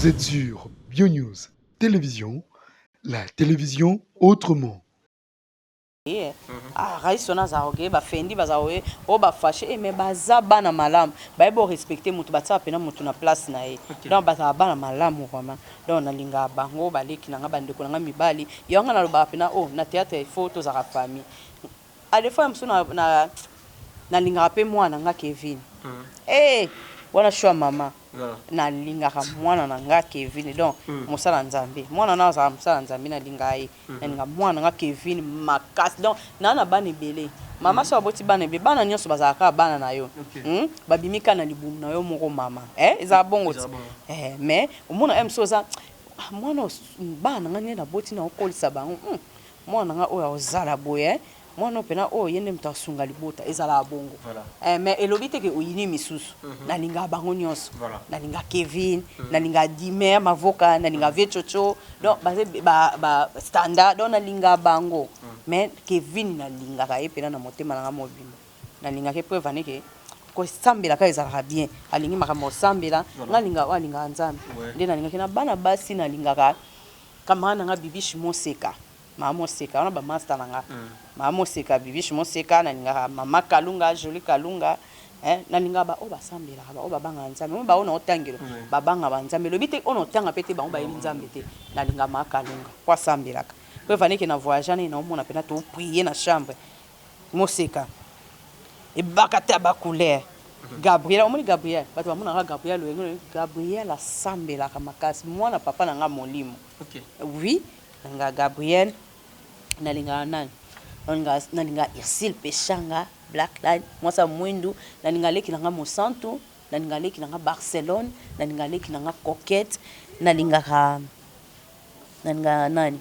Vous êtes sur BioNews Télévision, la télévision autrement. Ye ah rais wana azalaka oke bafendi bazalaka oye oyo bafashe e mais baza bana malamu, bayebi orespecte motu, batiaka mpena motu na place na ye. Donc bazalaka bana malamu vraiment. Donc nalingaka bango, baleki na nga, bandeko na nga mibali. Yango nga nalobaka mpena o na théâtre, il faut tozalaka famille. A des fois ya mosusu nalingaka mpe mwana nga Kevin. E wana shwa mama, nalingaka mwana na nga Kevin. Donc mosala Nzambe, mwana na azalaka mosala Nzambe, nalingaka ye. Nalinga mwana na nga Kevin makasi. Donc naa na bana ebele, mama. So aboti bana ebele, bana nyonso bazalaka kaka bana na yo. Babimi kaka na libumu na yo moko, mama. Eh, ezala bongo ti. Eh, mais omona mosusu oza ah, mwana bana na nga nde naboti na okolisa bango. Mwana na nga oyo akozala boye, eh? Mwana oyo mpena oyo ye nde moto asunga libota, ezalaka bongo. Eh, mais elobi te ke oyini misusu. Nalingaka bango nyonso. Nalingaka Kevin, nalingaka Dimer Mavoka, nalingaka Vie Chocho, donc baza ba standard. Donc nalingaka bango, mais Kevin nalingaka ye mpena na motema na nga mobimba. Nalingaka ye preuve ane ke kosambela kaka ezalaka bien, alingi makambo kosambela. Nga alingaka oyo alingaka Nzambe. Nde nalingaki na bana basi, nalingaka camarade na nga Bibishi Moseka, mama Moseka wana, bamaster na nga, mama Moseka, Bibishi Moseka. Nalingaka mama Kalunga, Joli Kalunga. Eh, nalingaka baoyo basambelaka, baoyo babangaka Nzambe. Mo baoyo na otangelo babanga banzambe, elobi te oyo na otanga mpe te bango bayebi Nzambe te. Nalingaka mama Kalunga po asambelaka, po evaneke na voyage ane naomona mpena toprie na chambre. Moseka ebaka te ya bacouleur. Gabriel, omoni Gabriel, bato bamonaka Gabriel loyenge. Gabriel asambelaka makasi, mwana papa na nga molimo. Oui, nalingaka Gabriel. Nalingaka nani? Nalingaka Ursile Peshanga, Black Line, mwasi ya mwindu. Nalingaka leki na nga Mosantu, nalingaka leki na nga Barcelone, nalingaka leki na nga Coquette. Nalingaka nani?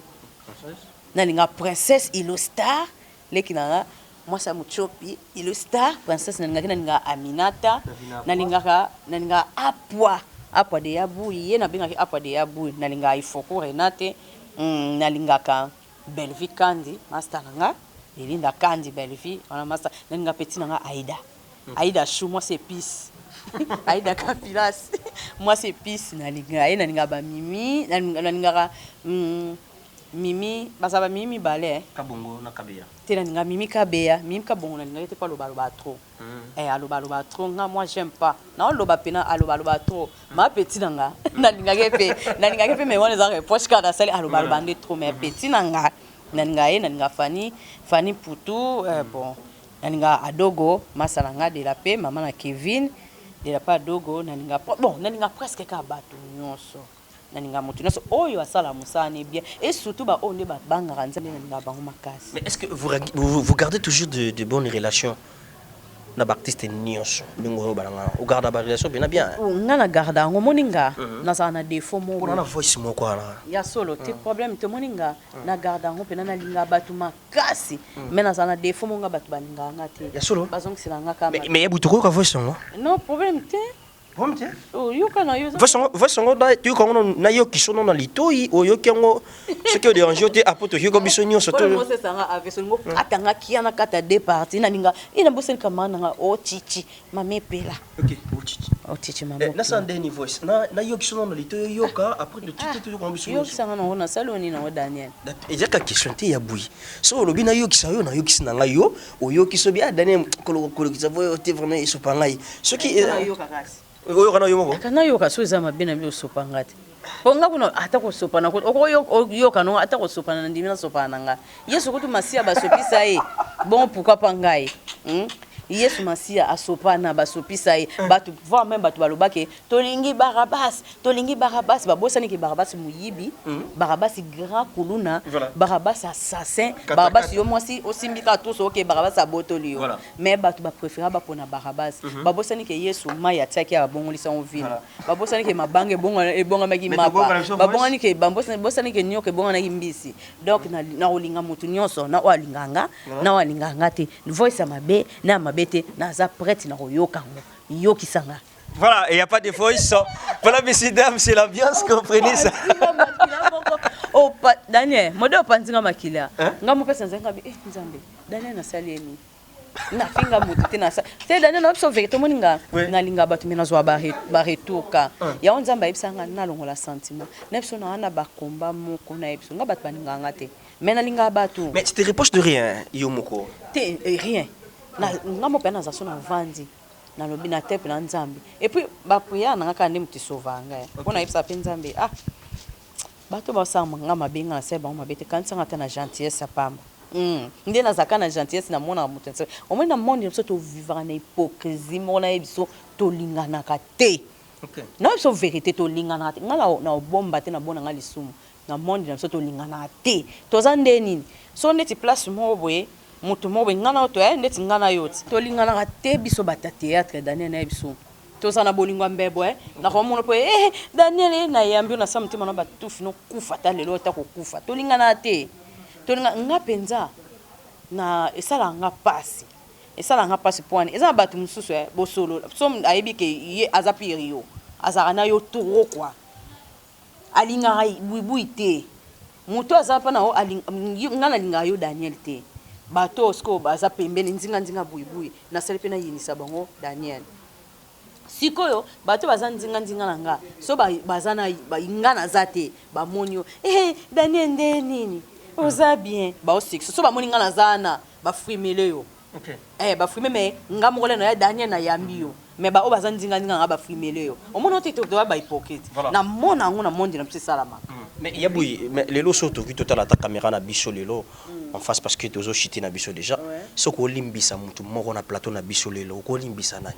Nalingaka Princesse Ilostar, leki na nga mwasi ya Mutiopi, Ilostar Princesse nalingaki. Nalingaka Aminata, nalingaka Apwa, Apwa de Yabui, ye nabengaki Apwa de Yabui. Nalingaka Ifoku Renate. Nalingaka Bellevie Kandi, master na nga Belinda Kandi, Bellevie wana master. Nalinga petit na nga Aida, Aida Chou, mwasi épice, Aida Kapilas, mwasi épice, nalinga ye. Nalingaka bamimi, nalingaka mimi, bazala bamimi mibale, eh. Kabongo na Kabeya. Te, nalinga mimi Kabeya. Mimi Kabongo nalingaki te mpo alobaloba trop. Eh, alobaloba trop, nga moi j'aime pas naoloba pena, alobaloba trop. Ma petit na nga nalingaki mpe, nalingaki mpe, mais wana eza reproche kaka nasali, alobaloba nde trop. Mais petit na nga nalinga ye. Nalinga Fani, Fani Putu. Bon, nalinga Adogo, masa na nga de la paix, mama na Kevin de la paix, Adogo. Nalinga, bon, nalinga presque kaka bato nyonso. Nalinga moto nyonso oyo asala mosala ne bien, et surtout baoyo nde babangaka Nzambe, nalingaka bango makasi. Mais est-ce que vous gardez toujours de bonnes relations na baartiste nyonso ndenge oyo balanga? Ogarda barelation mpena bien? Nga na garda yango. Omoni nga nazala na défaut moko. Mpona na voice moko wana. Ya solo te, problème te. Omoni nga na garda yango mpena, nalinga bato makasi, mais nazala na défaut moko, nga bato balingaka nga te. Ya solo? Bazongisela nga kama. Mais yebu tokoyoka voice yango? Non, problème te. Problème te. Oyoka na yo. Voice yango, voice yango toyoka yango, nayoki sono na litoi, oyoki yango. Soki odérange yo te, apo toyoka biso nyonso to. Osesanga ave solingo katanga kia na kata deux parties. Nalinga e nabosani kamara nanga ochichi mama Epela. Ok, ochichi. Ochichi mama. Nasala ndeni voice nayoki sono na litoi, oyoka, après totite toyoka yango biso nyonso. Yokisanga nango, nasali oni nango, Daniel? Ezaka question te ya bui. So olobi nayokisa yo, nayokisi na ngai, yo oyoki. So bi ah, Daniel, kolokisa voyo te, vraiment esopa ngai soki nayoka kasi. Oyoka na yo moko. Aka nayoka so eza mabe na bi osopa nga te, mpo nga kuna ata kosopana okoyoka nongo, ata kosopana na ndimi nasopana na nga. Yesu kutu Masiya basopisa ye, bon, pourquoi pas ngai, Yesu Masiya asopana, basopisa ye bato, voire même bato balobaki tolingi Barabas, tolingi Barabas. Babosani ke Barabas moyibi, Barabas grand kuluna. Barabas assassin. Barabas yo mwasi osimbi kaka tuso oke, Barabas abotoli yo. Mais bato bapréféra bapona Barabas. Babosani ke Yesu mai atiaki abongolisa ngo vino. Babosani ke mabanga ebongamaki mapa. Babongani ke babosani ke nyoka ebonganaki mbisi. Donc na kolinga motu nyonso, na oyo alingaka nga, na oyo alingaka nga te. Voice ya mabe na ya mabe te, naza prête na koyoka yango, yokisanga. Voilà, il n'y a pas de voice. Voilà, messieurs, dames, c'est l'ambiance, comprenez ça. Oh, Daniel, mode opanzinga makila. Nga mopesa nzambe, eh Nzambe, Daniel nasali ye nini? Nafinga moto te, nasa te. Daniel, na biso vérité, omoni nga nalinga bato, me nazwa baretour ka yango. Nzambe ayebisa nga nalongola sentiment na biso na wana bakomba moko na ye biso. Nga bato balingaka nga te, mais nalingaka bato. Mais tu te reproches de rien, yo moko? Te, rien. Nga mo mpe naza so navandi, nalobi na te mpe na Nzambe, et puis baprière na nga kaka nde moto esovaka ngai, mpo nayebisaka mpe Nzambe: ah, bato basala nga mabe, nga nasala bango mabe te, kanisanga ata na gentillesse ya pamba. Nde nazalaka na gentillesse, namonaka moto. Omoni, na monde na biso tovivaka na hypocrisie moko. Nayebi biso tolinganaka te. Na biso vérité, tolinganaka te. Nga na obomba te, nabona nga lisumu. Na monde na biso tolinganaka te. Toza nde nini? So neti place moko boye, moto moko boye, nga na yo toya neti nga na yo ti tolinganaka te. Biso bato ya théâtre, Daniel, nayebi biso toza na bolingo ya mbebo. Nakomona mpo Daniel, nayambi yo, nasala motema na batufi nokufa ta lelo ata kokufa. Tolinganaka te. Tolinga nga mpenza na esalaka nga mpasi, esalaka nga mpasi mpo wana eza na bato mosusu, bosolo so ayebi ke ye aza pire, yo azalaka na yo trop quoi, alingaka buibui te. Moto aza mpa na nga, nalingaka yo Daniel te. Bato oyo sikoyo baza pembeni, nzinga-nzinga buibui, nasali mpe nayinisa bango Daniel. Sikoyo bato baza nzinga-nzinga na nga, so baza na nga, naza te, bamoni yo: Daniel, nde nini, oza bien? Baosekisa. So bamoni nga naza na bafrimele yo. Bafrime, mais nga moko le na ya Daniel nayambi yo, mais baoyo baza nzinga-nzinga nga bafrimele yo. Omoni ote toya bahypocrite. Na mona yango na monde na biso esalamaka. Mais ya boye, mais lelo so tokoki totala ata caméra na biso lelo en face, parce que tozoshite na biso déjà. Soki olimbisa motu moko na plateau na biso lelo, okolimbisa nani?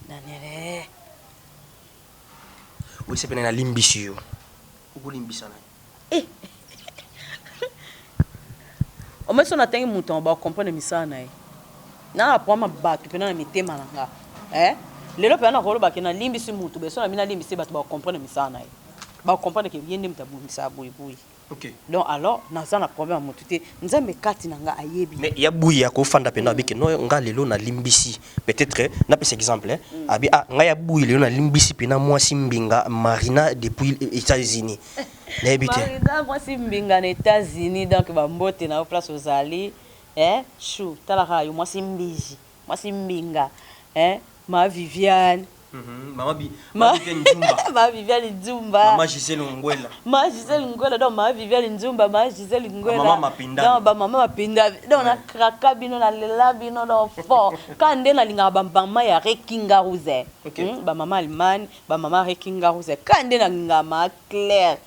Daniel, eh. Oyesa pene nalimbisi yo, okolimbisa nani? Omoi so natangi moto yango, bacomprendre misala na ye. Na aproma bato mpena na mitema na nga. Lelo mpena nakolobake nalimbisi motu beso na bino, nalimbisi bato, bacomprendre misala na ye, bacomprendre ke ye nde moto abundisaka buibui. Donc alors naza na problème ya motu te. Nzambe kati na nga ayebi. Mais ya buyi ya kofanda mpena abike no, nga lelo nalimbisi, peut-être napesa exemple, abi ah, ngai ya buyi lelo nalimbisi mpena mwasi mbinga Marina depuis États-Unis, nayebi te. Marina mwasi mbinga na États-Unis, donc bambote na yo place ozali. Chou, talaka yo mwasi mbiji, mwasi mbinga, ma Viviane. Mama Bi, ma Viviane Nzumba. Ma Viviane Nzumba. Mama Gisèle Ngwela. Ma Gisèle Ngwela, donc ma Viviane Nzumba, ma Gisèle Ngwela. Mama Mapinda. Donc bamama Mapinda, donc nakraka bino, nalela bino donc fort. Ka nde nalingaka bamama ya Rekinga Rouze. Bamama Allemagne, bamama Rekinga Rouze. Ka nde nalingaka ma Claire,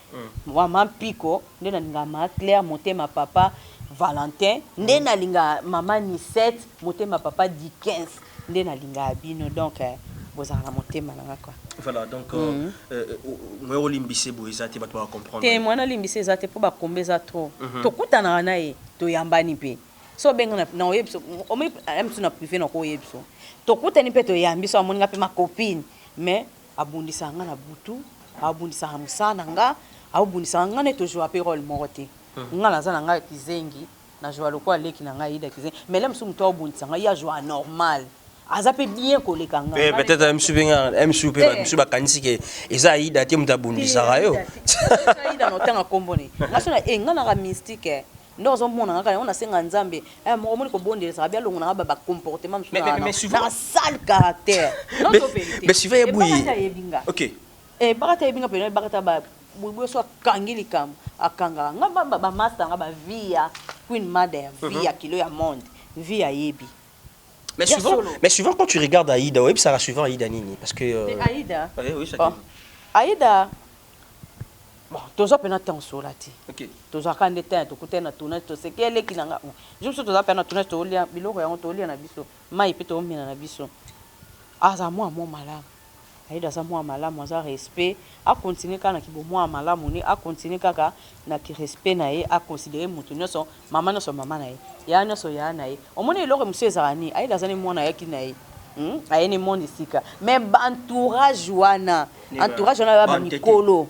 mama Mpiko, nde nalingaka ma Claire motema papa Valentin, nde nalingaka mama Nisette motema papa Dickens, nde nalingaka bino. Donc bozala na motema na nga quoi. Voilà, donc moye olimbisi boye eza te, bato bacomprendre. Te, mwana olimbisi eza te, mpo bakomba eza trop. Tokutanaka na ye, toyambani mpe. So obenga na oyebi so omoi biso na privé, na koyebi so tokutani mpe toyambi, so amoni nga mpe ma copine, mais abundisaka nga na butu, abundisaka mosala na nga, abundisaka nga nde tozwa mpe rôle moko te. Nga naza na ngai kizengi, nazwa lokola leki na ngai Ida kizengi, mais le mosusu moto aobundisa ngai, ye azwa normal, aza mpe bien koleka nga. Peut-être mosusu mpe nga mosusu mpe mosusu bakanisi ke eza Aida te moto abundisaka yo. Aida na otanga nkombo ne nga so na nga naka mystique nde ozomona nga kaka yango. Nasenga Nzambe moko omoni kobondelesaka bi alongo nanga bacomportement mosusu na sale caractère. Mais suivant ye buyi. Ayebi nga. Ebaka te, ayebi nga mpena. Ebaka ta buibui so akangi likambo, akangaka nga bamaster nga bavie ya Queen Mother, vie ya kilo ya monde, vie ayebi. Mais souvent, quand tu regardes Aïda, oui, ça suivant Aïda Nini. Parce que. Aïda. Oui, oui, ça. Bon. Aïda. Bon, toza pena temps sola te. Tozalaka nde te, tokutani na tournage, toseki, eleki na nga. Jo biso toza pena na tournage, tolia biloko yango, tolia na biso mai mpe toomela na biso. Aza mwa mwa malamu. Aida aza mwa malamu, aza respect, akontinue kaka na kibomwa malamu ne, akontinue kaka na kirespect na ye, aconsidere moto nyonso, mama nyonso mama na ye, ya nyonso ya na ye. Omoni eloko mosusu ezalaka nini? Aida aza ne mwana ayaki na ye, Aye ne monde esika, mais baentourage wana, entourage wana ya bamikolo,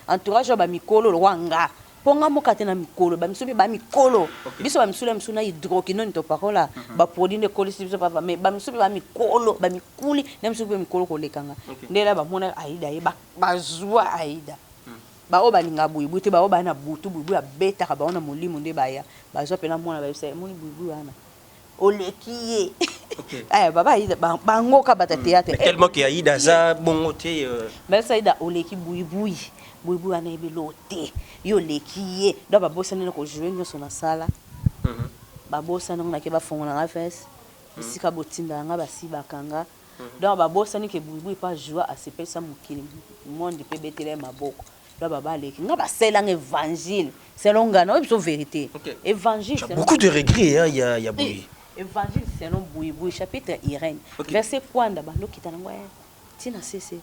entourage ya bamikolo lokwa nga, mpo nga moka te na mikolo, bamisu mpe bamikolo biso, bamisula misu na hydroquinone topakola, baproduit nde ekolisi biso papa. Mais bamisu mpe bamikolo, bamikuli na misu mpe mikolo kolekanga ndela. Bamona Aida ye, bazwa Aida, baoyo balingaka buibui te, baoyo baya na butu, buibui abetaka bango na molimo, nde baya bazwa mpena mwana, bayebisa emoni buibui wana. Oleki ye. Eh, baba Aida, bango ka bata théâtre. Mais tellement que Aida aza bongo te. Mais Aida oleki buibui. Buibui wana ebelo te. Yo oleki ye. Donc babosani na ko jouer nyonso na sala. Babosani ngo nake bafongola nga fesse. Bisika botinda nga basi bakanga. Donc babosani ke buibui pa joie asepelisa mokili monde pe betela ye maboko. Donc baba aleki nga basalelanga évangile selon nga na biso vérité. Évangile Tu as beaucoup de regrets, hein, ya Bouy. Évangile selon Buibui, chapitre Irène, verset kwanda bando kita nango tina sese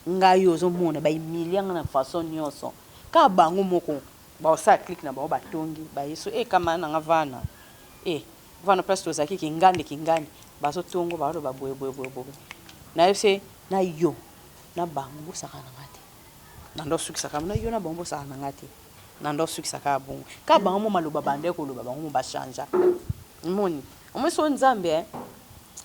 ngai ozomona bahumilia nga na façon nyonso kaka bango moko baosala clique na bango, batongi bayeso e kama nanga vana e vana place tozalaki kingandi kingandi, bazotongo baloba boye boye boye boye. Nayebi se na yo na bango bosaka na nga te, na ndo osukisaka na yo na bango bosaka na nga te, na ndo osukisaka bongo kaka bango mo maloba bande koloba, bango mo bachangea. Omoni, omoni so Nzambe,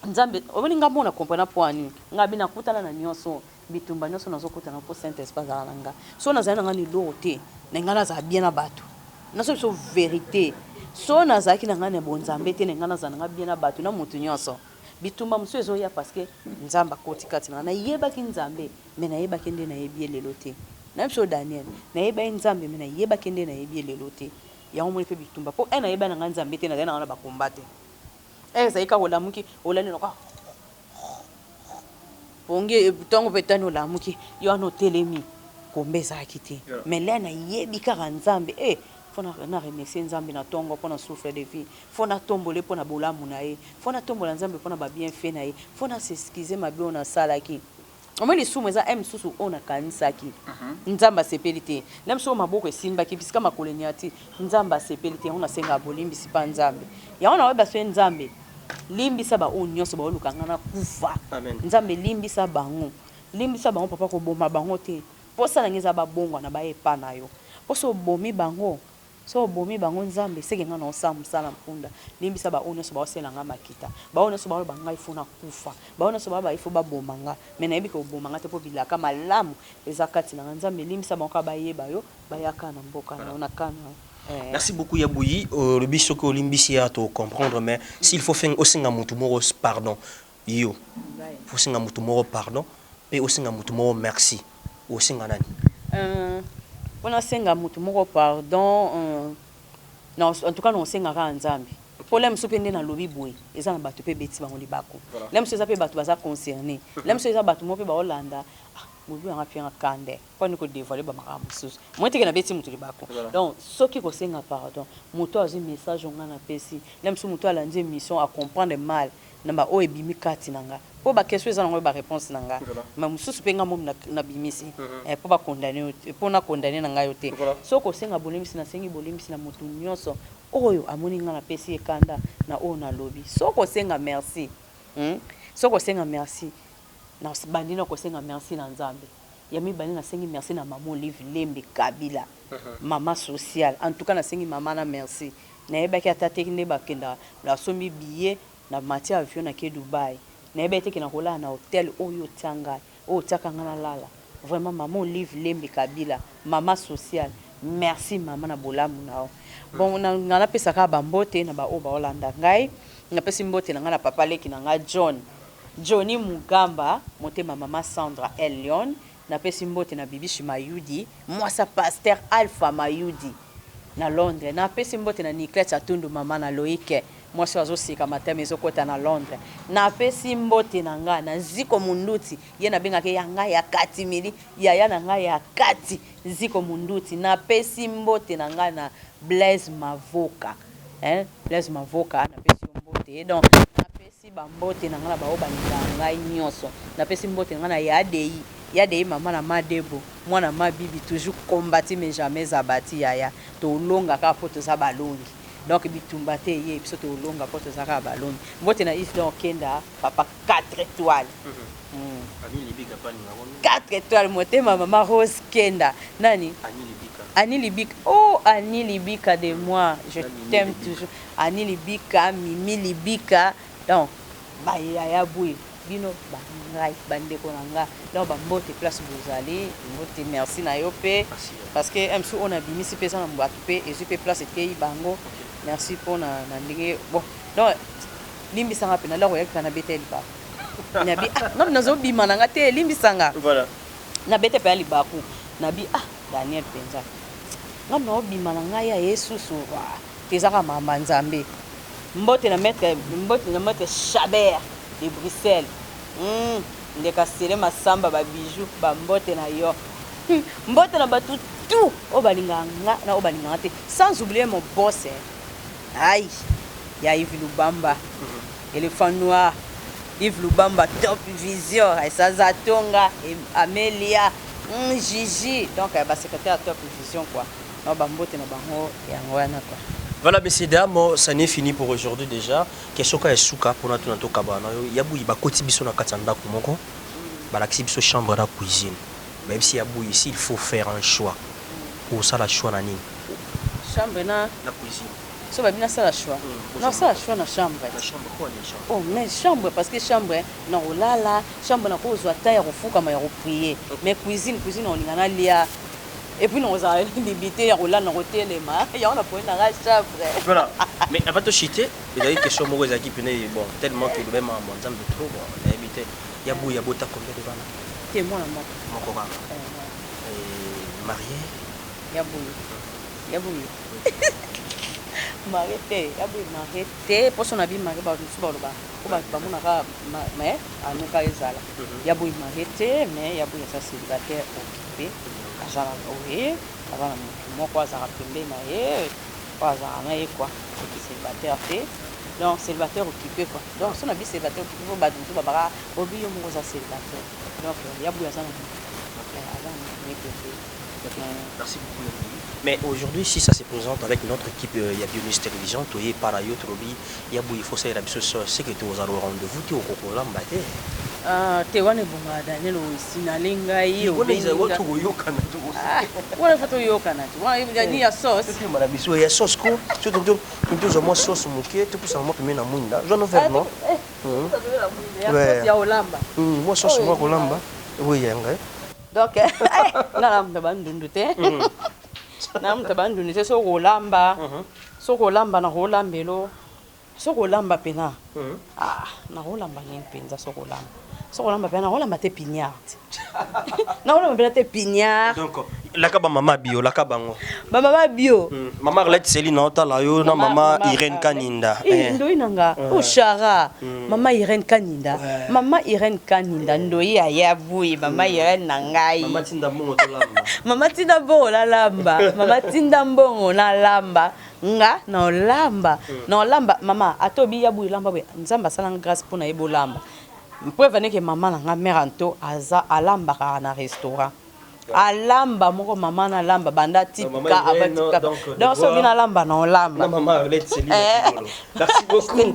Nzambe omoni nga mona comprena po ani nga bi nakutana na nyonso, bitumba nyonso nazokutana mpo Saint Esprit azala na nga. So nazali na nga na eloko te, na ngai nazala bien na bato, naso biso vérité. So nazalaki na ngai na bonzambe te, na ngai nazala na nga bien na bato, na motu nyonso. Bitumba mosusu ezoya parce que Nzambe akoti kati na nga. Nayebaki Nzambe, me nayebaki nde nayebi ye lelo te. Nayebi so Daniel, nayebaki Nzambe, me nayebaki nde nayebi ye lelo te. Yango moni mpe bitumba mpo e nayeba na ngai Nzambe te, nazali na ngai na bakomba te. E ezali kaka olamuki, olali noka pongi, ntongo mpe tani olamuki, yo wana otelemi, komba ezalaki te. Mais le nayebi kaka Nzambe e fo na remercier Nzambe na ntongo mpo na souffle de vie, fo natombola ye mpo na bolamu na ye, fo natombola Nzambe mpo na babienfait na ye, fo na s'excuse mabe oyo nasalaki. Omoi lisumu eza m mosusu oyo nakanisaki, Nzambe asepeli te. Na biso oyo maboko esimbaki bisika makolo enyati, Nzambe asepeli te. Yango nasengaka bolimbisi mpa Nzambe. Yango nakoyeba so ye Nzambe limbisa baoyo nyonso baoluka nga nakufa. Nzambe limbisa bango, limbisa bango papa, koboma bango te. Mposa na ngai eza babongwana, baya epa na yo. Mposa obomi bango, so obomi bango Nzambe seke ngai naosala mosala mpunda. Limbisa baoyo nyonso baosala nga makita, baoyo nyonso baloba ngai fo nakufa, baoyo nyonso baloba ifo baboma nga, me nayebi ke oboma nga te mpo bilaka malamu eza kati na nga. Nzambe limbisa bango kaka bayeba yo, bayaka na mboka na yo na ka na yo. Merci beaucoup ya Bouyi. Olobi soki olimbisi ya to comprendre, mais s'il faut faire osenga mutu moko pardon, yo faut osenga mutu moko pardon pe osenga mutu moko merci, osenga nani? Mpona asenga mutu moko pardon, en tout cas na osenga kaka Nzambe. Mpo le mosusu mpe nde nalobi boye, eza na bato mpe ebeti bango libaku. Le mosusu eza mpe bato baza concerné, le mosusu eza bato moko mpe baolanda bobi yanga mpe yanga kande mpo ani kodévoile bamakambo mosusu moi teke nabeti motu libaku. Donc soki kosenga pardon, moto azwi message oyo nga napesi, le mosusu moto alandi émission acomprendre mal na baoyo ebimi kati na nga, mpo baquestion eza nango baréponse na nga, ma mosusu mpe nga momi nabimisi mpo bakondane, mpo nakondane na ngai yo te. Soki kosenga bolimbisi, nasengi bolimbisi na motu nyonso oyo amoni nga napesi ye kanda na oyo nalobi. Soki kosenga merci, soki kosenga merci, bandi na kosenga merci na Nzambe. Ya mibale, nasengi merci na mama Olive Lembe Kabila, mama sociale. En tout cas nasengi mama na merci. Nayebaki ata te nde bakenda, nasombi billet na mati avion nake Dubai, nayebaki te ke nakolala na hotel oyo otia ngai, oyo otiaka ngai nalala. Vraiment mama Olive Lembe Kabila, mama sociale, merci mama na bolamu na yo. Bon, nga napesaka bambote na baoyo baolanda ngai. Napesi mbote na ngai na papa leki na ngai John, Johnny Mugamba, motema mama Sandra El Leon. Napesi mbote na Bibishi Mayudi, mwasa pasteur Alpha Mayudi na Londres. Napesi mbote na Niclette Atundu, mama na Loïc, mwasi oyo azoseka matama ezokota na Londres. Napesi mbote na nga na Ziko Munduti, ye nabengaka ya ngai ya kati mili, yaya na ngai ya kati Ziko Munduti. Napesi mbote na ngai na Blaise Mavoka, hein? Blaise Mavoka, napesi yo mbote. Donc napesi bambote na ngai na baoyo balingaka ngai nyonso. Napesi mbote na ngai na Yadei, Yadei mama na Madebo, mwana ma Bibi, toujours combati mais jamais abati. Yaya, tolonga kaka mpo toza balongi. Donc bitumba te ye biso, tolonga mpo toza kaka balongi. Mbote na Isidore Okenda, papa 4 étoiles. 4 étoiles, motema mama Rose Kenda. Nani? Annie Libika. Oh, Annie Libika de moi, je t'aime toujours. Annie Libika, Mimi Libika. Donc bayaya boye bino bangai, bandeko na nga. Donc bambote place bozali, mbote, merci na yo mpe parce que msu oyo nabimisi mpe eza na bato mpe ezwi mpe place ekei bango. Merci mpona na ndenge. Bon, donc Limbisanga pena lako yakika na beta libaku. Nabi ah ngam nazo bima na nga te limbisanga. Voilà. Na beta pe libaku. Nabi ah Daniel penza. Ngam na obima na ngai ya Yesusu. Tezaka mama Nzambe. Mbote na maître, mbote na maître Chabert de Bruxelles. Ndeka sele masamba ba bijoux ba mbote na yo. Mbote na batu tout oyo balingaka nga na oyo balingaka te sans oublier mon boss eh. Aïe ya Yves Lubamba éléphant noir Yves Lubamba top vision Saza Tonga Amelia Gigi donc ba secrétaire top vision quoi. Na ba mbote na bango yango wana quoi. Voilà, messieurs, dames, ça n'est fini pour aujourd'hui déjà. Question ka esuka pona tuna to kabana yo yabuyi bakoti biso na kati ya ndako moko. Balakisi biso chambre na cuisine. Bayebisi yabuyi ici il faut faire un choix. Osala choix na nini? Chambre na na cuisine. So babina sala choix. Na sala choix na chambre. Na chambre quoi ni chambre? Oh mais chambre parce que chambre na kolala, chambre na kozwa temps ya kofukama ya koprier. Mais cuisine, cuisine olinga na lia. Et puis nous avons limité ya kolala na kotelema. Ya on a point na chambre. Voilà. Mais avant de chuter, il y a une question moko ezalaki pene bon tellement que le même Nzambe trop bon nayebi te. Ya buya bota combien de bana? Te mwana moko. Moko kaka. Et marié? Ya buya. Ya buya. Marié te, ya buya marié te, poso na bi marié ba musu ba loba. Ko ba ba monaka mais anuka ezala. Ya buya marié te, mais ya buya ça célibataire occupé. Azala oui, azala mutu moko azala pembeni na ye, po azala na ye quoi. Soki célibataire te. Donc célibataire occupé quoi. Donc so na bi célibataire occupé po ba mutu ba baka obi yo moko za célibataire. Donc ya buya azala azala mutu pembeni. Merci beaucoup Yambi. Mais aujourd'hui, si ça se présente avec notre équipe ya Bionis Télévision, toye para yo tolobi ya buyi faut ça biso c'est que tu aux rendez-vous tu okokolamba te. Ah te wana ebonga Daniel osinale ngai tokoyokana wana faut toyokana te wana ni ya sauce na biso ya sauce ko tozwa mwa sauce moke topusana mwa pembeni na mwinda zwa no verre non ya sauce ya olamba mwa sauce mwa kolamba oui yanga. Donc nga na mutu bandundu te. Na mutu bandundu te so kolamba. So kolamba na kolambelo. So kolamba pena. Ah, na kolamba nini penza so kolamba. So kolamba pena na kolamba te pignard. Na kolamba pena te pignard. Donc laka ba mama bio laka bango. Ba mama bio. Mama Arlette Céline otala yo na mama Irène Kaninda. Eh ndoi nanga o chara. Mama Irène Kaninda. Mama Irène Kaninda ndoi ya ya bui mama Irène na ngai. Mama tinda mbongo to lamba. Mama tinda mbongo na lamba. Mama tinda mbongo na lamba. Nga na olamba. Na olamba mama atobi ya bui lamba bui nzamba sala grâce pona ye bolamba. Preuve neke mama na nga mère anto aza alamba ka na restaurant. Alamba moko mama na lamba banda tipka abatika. Donc so bina lamba na olamba. Maman Arlette Céline. Merci beaucoup.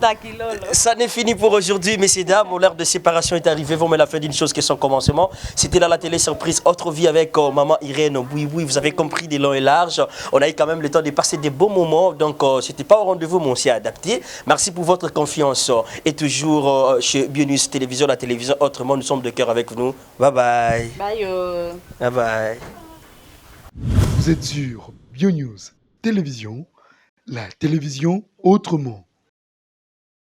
Ça n'est fini pour aujourd'hui, messieurs dames. L'heure de séparation est arrivée. Vous me la fin d'une chose qui est son commencement. C'était là la télé surprise Autre vie avec maman Irène. Oui, oui, vous avez compris des longs et larges. On a eu quand même le temps de passer des beaux moments. Donc c'était pas au rendez-vous, mais on s'est adapté. Merci pour votre confiance. Et toujours chez Bionus Télévision, la télévision autrement, nous sommes de cœur avec nous. Bye bye. Bye. Bye bye. Vous êtes sur Bionews Télévision, la télévision autrement.